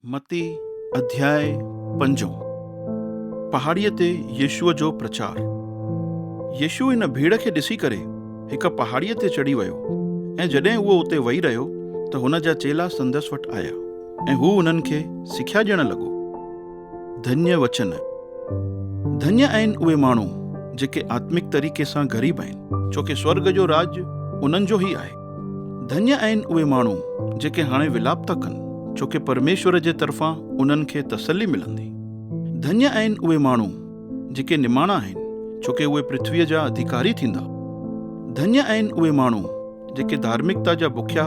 متي اڌياء پنجون، پهاڙيء تي يسوع جو پرچار. يسوع ان ڀيڙ کي ڏسي ڪري هڪ پهاڙيء تي چڙهي ويو ۽ جڏهن اهو اتي ويهي رهيو ته هن جا چيلا سندس وٽ آيا ۽ هو انهن کي سکيا ڏيڻ لڳو. ڌنيه وچن. ڌنيه آهن اهي ماڻهو جيڪي آتمڪ طريقي سان غريب آهن، ڇو ڪي سورڳ جو راڄ انهن جو ئي آهي. ڌنيه آهن اهي ماڻهو جيڪي هاڻي ولاپ ٿا ڪن، ڇو ڪي پرميشور جي طرفان انهن کي تسلي ملندي. ڌنيه آهن اهي ماڻهو جيڪي نماڻا آهن، ڇو ڪي اهي پرٿويء جا اڌيڪاري ٿيندا. ڌنيه آهن اهي ماڻهو جيڪي ڌارمڪتا جا بکيا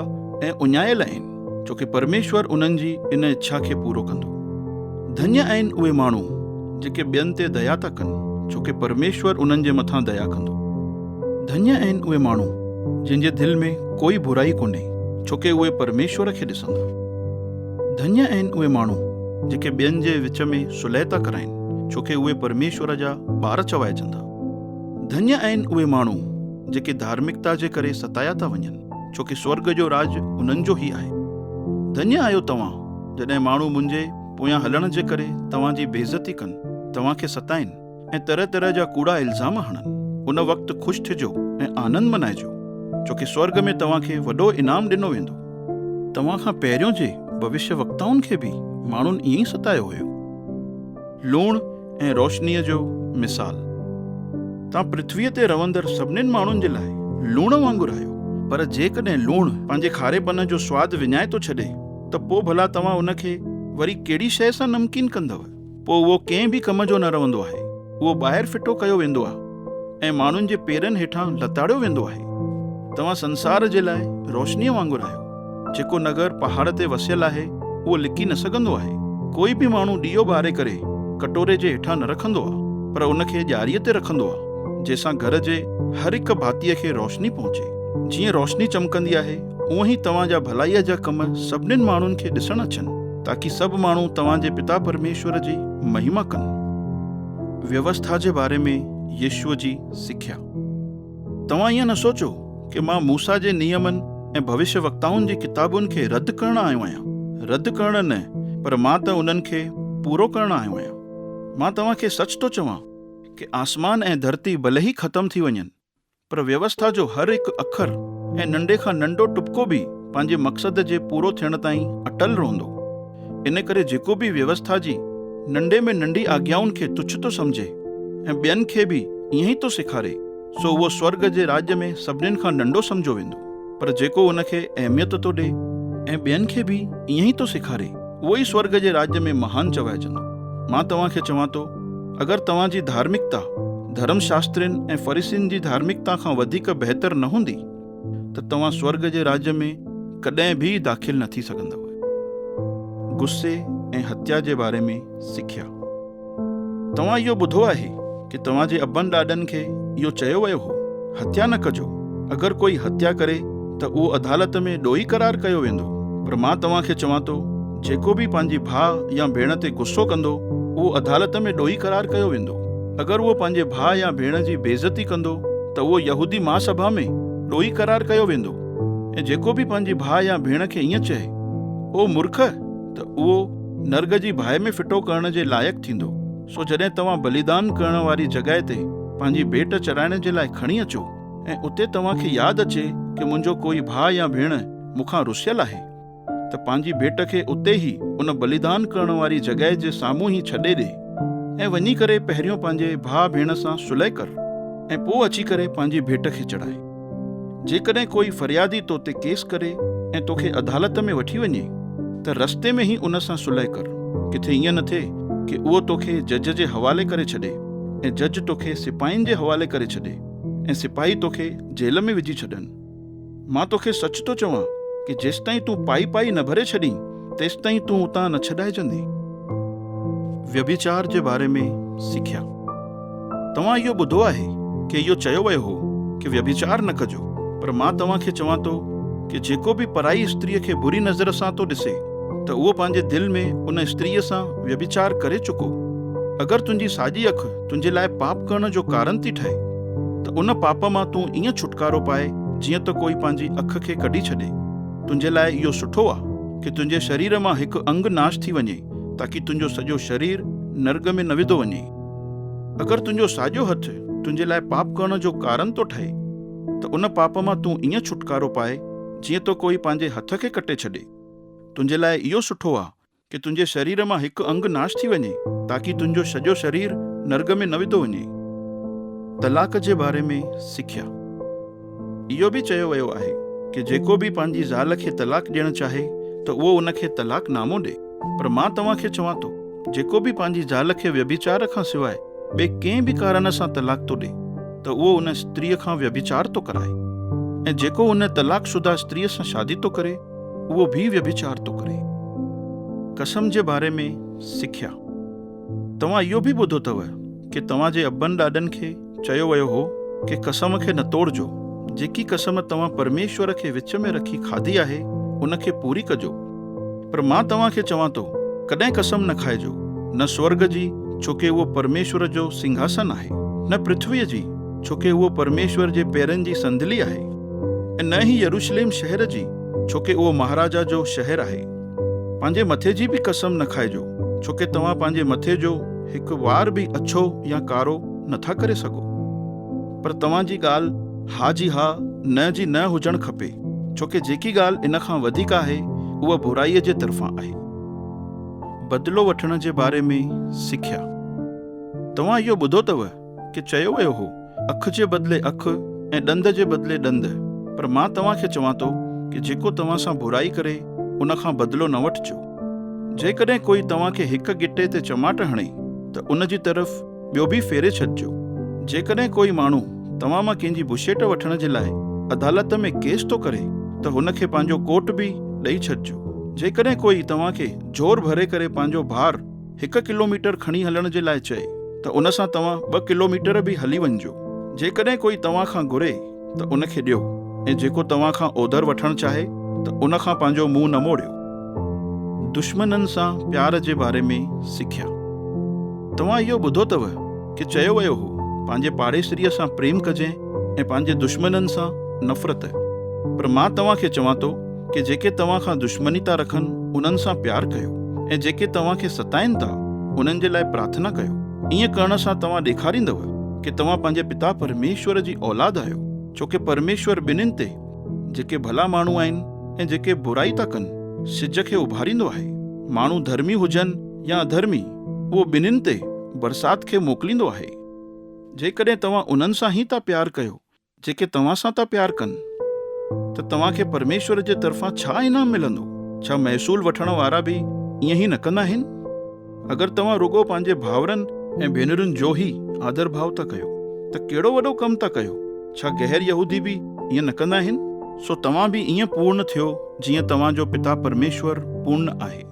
۽ اڃايل آهن، ڇو ڪي پرميشور انهن جي ان اڇا کي پورو ڪندو. ڌنيه آهن اهي ماڻهو جيڪي ٻين تي ديا ٿا ڪن، ڇو ڪي پرميشور انهن جي مٿان ديا ڪندو. ڌنيه آهن اهي ماڻهو جن جي دل ۾ ڪوئي برائي ڪونهي، ڇو ڪي اهي پرميشور کي ڏسندا. ڌنيه آهن اهي ماڻهو جيڪي ٻين جي وچ ۾ صلح ٿا ڪرائين، ڇو ڪي اهي پرميشور جا ٻار چوائجندا. ڌنيه آهن اهي ماڻهو جيڪي ڌارمڪتا جي ڪري ستايا ٿا وڃن، ڇو ڪي سورڳ جو راڄ انهن جو ئي آهي. ڌنيه آهيو توهان، جڏهن ماڻهو منهنجي پويان هلڻ جي ڪري توهان جي بيعزتي ڪن، توهان کي ستائين ۽ طرح طرح جا ڪوڙا الزام هڻن. ان وقت خوش ٿجو ۽ آنند منائجو، ڇو ڪي سورڳ ۾ توهان کي وڏو انعام ڏنو ويندو. توهان کان پهريون جي ڀوشيه وڪتائن کي به ماڻهن ائين ئي ستايو هيو. لوڻ ۽ روشنيء جو مثال. توهان پرٿويء تي رهندڙ سڀنين ماڻهن جي لاء لوڻ وانگر آهيو، پر جيڪڏهن لوڻ پنهنجي کاريپن جو سواد وڃائي ٿو ڇڏي ته پوء ڀلا توهان ان کي وري ڪهڙي شيء سان نمڪين ڪندؤ؟ پوء اهو ڪنهن به ڪم جو نه رهندو آهي. اهو ٻاهر ڦٽو ڪيو ويندو آهي ۽ ماڻهن جي پيرن هيٺان لتاڙيو ويندو آهي. توهان سنسار جي لاء روشنيء وانگر آهيو. جيڪو نگر پهاڙ تي وسيل آهي، اهو لڪي نه سگهندو آهي. ڪوئي به ماڻهو ڏيئو ٻاري ڪري ڪٽوري جي هيٺان نه رکندو آهي، پر ان کي ڄاريء تي رکندو آهي، جنهن سان گهر جي هر هڪ ڀاتيء کي روشني پهچي. جيئن روشني چمڪندي آهي، اونئن ئي توهان جا ڀلائيء جا ڪم سڀنين ماڻهن کي ڏسڻ اچن، تاڪي سڀ ماڻهو توهان جي پتا پرميشور جي مهما ڪن. ويوسٿا جي باري ۾ يسوع جي سکيا. توهان ائين نه سوچو ڪي مان موسيٰ جي نيمن ۽ ڀوشيه وڪتائن جي ڪتابن کي رد ڪرڻ آيو آهيان. رد ڪرڻ نه، پر مان ته انهن کي پورو ڪرڻ آيو آهيان. مان توهان کي سچ ٿو چوان ڪي آسمان ۽ ڌرتي ڀلي ئي ختم ٿي وڃن، پر ويوسٿا جو هر هڪ اکر ۽ ننڍي کان ننڍو ٽپڪو به پنهنجي مقصد جي پورو ٿيڻ تائين اٽل رهندو. ان ڪري جيڪو به ويوسٿا جي ننڍي ۾ ننڍي آگيائن کي تڇ ٿو سمجهي ۽ ٻين کي به ائين ئي ٿو سيکاري، سو اهو سورڳ جي راڄ ۾ سڀنين کان ننڍو سمجهيو ويندو. پر جيڪو ان کي اهميت ٿو ڏئي ۽ ٻين کي به ائين ئي ٿو سيکاري، اهو ئي سورڳ جي راڄ ۾ مهان چوائجندو. مان توهان کي چوان ٿو، اگر توهان جي ڌارمڪتا ڌرم شاسترين ۽ فريسين جي ڌارمڪتا کان وڌيڪ بهتر نه هوندي ته توهان سورڳ جي راڄ ۾ ڪڏهن به داخل نه ٿي سگهندؤ. غصي ۽ هتيا جي باري ۾ سکيا. توهان اهو ٻڌو آهي ڪي توهان جي ابن ڏاڏن کي اهو چيو ويو هو، هتيا نه ڪجو، اگر ڪوئي هتيا ڪري ته اهو عدالت ۾ ڏوهي قرار ڪيو ويندو. پر مان توهان کي چوان ٿو، جيڪو به پنهنجي ڀاء يا ڀيڻ تي غصو ڪندو، اهو عدالت ۾ ڏوهي قرار ڪيو ويندو. اگر اهو پنهنجي ڀاء يا ڀيڻ جي بيعزتي ڪندو ته اهو يهودي مهاسڀا ۾ ڏوهي قرار ڪيو ويندو. ۽ جيڪو به پنهنجي ڀاء يا ڀيڻ کي ائين چئي، او مورک! ته اهو نرڳ جي باهه ۾ ڦٽو ڪرڻ جي لائق ٿيندو. سو جڏهن توهان بليدان ڪرڻ واري جڳهه تي پنهنجي ڀيٽ چڙهائڻ جي لاء کڻي اچو ۽ اتي توهان کي ياد اچي ڪه منهنجو ڪوئي ڀاء يا ڀيڻ مون کان رسيل آهي، ته پنهنجي ڀيٽ کي اتي ئي ان بليدان ڪرڻ واري جڳهه جي سامهون ئي ڇڏي ڏي ۽ وڃي ڪري پهريون پنهنجي ڀاء ڀيڻ سان صلح ڪر ۽ پوء اچي ڪري پنهنجي ڀيٽ کي چڙهائي. جيڪڏهن ڪوئي فريادي تو تي ڪيس ڪري ۽ توکي عدالت ۾ وٺي وڃي ته رستي ۾ ئي ان سان صلح ڪر، ڪٿي ائين نه ٿئي ڪي اهو توکي جج جي حوالي ڪري ڇڏي ۽ جج توکي سپاهين جي حوالي ڪري ڇڏي ۽ سپاهي توکي جيل ۾ وجهي ڇڏن. مان توکي سچ ٿو چوان ڪي جيستائين تون پائي پائي نه ڀري ڇڏين، تيستائين تون اتان نه ڇڏائجندين. ويڀچار جي باري ۾ سکيا. توهان اهو ٻڌو آهي ڪي اهو چيو ويو هو ڪي ويڀچار نه ڪجو، پر مان توهان کي چوان ٿو ڪي جيڪو به پرائي استريء کي بري نظر سان ٿو ڏسي ته اهو پنهنجي دل ۾ ان استريء سان ويڀچار ڪري چڪو. اگر تنهنجي ساڄي اک تنهنجي لاء پاپ ڪرڻ جو ڪارڻ ٿي ٺهي ته ان پاپ مان تون ائين ڇوٽڪارو پاء جيئن ته ڪوئي پنهنجي اک کي ڪڍي ڇڏي. تنهنجي لاء اهو سٺو آ. ڪي تنهنجي شرير مان هڪ انگ ناش ٿي وڃي، تاڪي تنهنجو سڄو شرير نرڳ ۾ نه وڌو وڃي. اگر تنهنجو ساڄو هٿ تنهنجي لاء پاپ ڪرڻ جو ڪارڻ ٿو ٺهي، ته ان پاپ مان تون ائين ڇوٽڪارو پاء، جيئن ٿو ڪوئي پنهنجي هٿ کي ڪٽي ڇڏي. تنهنجي لاء اهو سٺو آ ڪي تنهنجي شرير مان هڪ انگ ناش ٿي وڃي، تاڪي تنهنجو سڄو شرير نرڳ ۾ نه وڌو وڃي. طلاق جي باري ۾ سکيا. اهو به چيو ويو آهي ڪي جيڪو به پنهنجي زال کي طلاق ڏيڻ چاهي ته اهو ان کي طلاق نامو ڏي. پر مان توهان کي چوان ٿو، جيڪو به پنهنجي زال کي ويڀچار کان سواء ٻئي ڪنهن به ڪارڻ سان طلاق ٿو ڏي ته اهو ان استريء کان ويڀچار ٿو ڪرائي ۽ جيڪو ان طلاق شده استريء سان شادي ٿو ڪري اهو به ويڀچار ٿو ڪري. قسم جي باري ۾ سکيا. توهان اهو به ٻڌو اٿو ڪي توهان جي ابن ڏاڏن کي چيو ويو هو ڪي قسم کي نه توڙجو، جيڪي قسم توهان پرميشور کي وچ ۾ رکي کاڌي آهي ان کي پوري ڪجو. پر مان توهان کي چوان ٿو، ڪڏهن قسم نه کائجو، نه سورڳ جي، ڇوڪه اهو پرميشور جو سنگهاسن آهي، نه پرٿويء جي، ڇوڪه اهو پرميشور جي پيرن جي صندلي آهي، ۽ نه ئي يروشليم شهر جي، ڇوڪه اهو مهاراجا جو شهر آهي. پنهنجي مٿي جي به قسم نه کائجو، ڇوڪه توهان پنهنجي مٿي جو هڪ وار به اڇو يا ڪارو نه ٿا ڪري سگهو. پر توهان جي ڳالهه ها جي ها، نه جي نه هجڻ کپي، ڇوڪه جيڪي ڳالهه ان کان وڌيڪ آهي، اها برائيء جي طرفان آهي. بدلو وٺڻ جي باري ۾ سکيا. توهان اهو ٻڌو اٿو ڪي چيو ويو هو، اک جي بدلي اک ۽ ڏند جي بدلي ڏند. پر مان توهان کي چوان ٿو ڪي جيڪو توهان سان برائي ڪري، ان کان بدلو نه وٺجو. جيڪڏهن ڪوئي توهان کي هڪ ڳٽي تي چماٽ هڻي ته ان جي طرف ٻيو به ڦيري ڇڏجو. جيڪڏهن ڪوئي ماڻهو توهان مان ڪنهن جي بشيٽ وٺڻ جي لاء عدالت ۾ ڪيس ٿو ڪري ته هن کي پنهنجو ڪوٽ به ڏئي ڇڏجو. جيڪڏهن ڪوئي توهان کي زور ڀري ڪري پنهنجو ڀار هڪ ڪلوميٽر کڻي هلڻ جي لاء چئي ته ان سان توهان ٻه ڪلوميٽر به هلي وڃجو. جيڪڏهن ڪوئي توهان کان گهري ته ان کي ڏيو ۽ جيڪو توهان کان اوڌر وٺڻ چاهي ته ان کان پنهنجو منهن نه موڙيو. دشمنن سان پيار جي باري ۾ سکيا. توهان اهو ٻڌو اٿو ڪي چيو ويو هو، پنهنجي پاڙيسريء سان پريم ڪجين ۽ پنهنجي دشمنن سان نفرت. پر مان توهان کي چوان ٿو ڪي جيڪي توهان کان دشمني ٿا رکن انهن سان پيار ڪيو ۽ جيڪي توهان کي ستائين ٿا انهن جي لاء پرارٿنا ڪيو. ائين ڪرڻ سان توهان ڏيکاريندؤ ڪي توهان پنهنجي پتا پرميشور جي اولاد آهيو، ڇو ڪي پرميشور ٻنهين تي، جيڪي ڀلا ماڻهو آهن ۽ جيڪي برائي ٿا ڪن، سج کي اڀاريندو آهي. ماڻهو ڌرمي هجن يا اڌرمي، اهو ٻنهين تي برسات کي موڪليندو آهي. جيڪڏهن توهان انهن سان ئي ٿا پيار ڪيو، جيڪي توهان سان ٿا پيار ڪن، ته توهان کي پرميشور جي طرفان ڇا انعام ملندو؟ ڇا محصول وٺڻ وارا به ائين ئي نه ڪندا آهن؟ اگر توهان رڳو پنهنجي ڀائرن ۽ ڀينرن جو ئي آدر ڀاء ٿا ڪيو، ته ڪهڙو وڏو ڪم ٿا ڪيو؟ ڇا غير يهودي به ائين نه ڪندا آهن؟ سو توهان به ائين پورن ٿيو، جيئن توهان جو پتا پرميشور پورن آهي.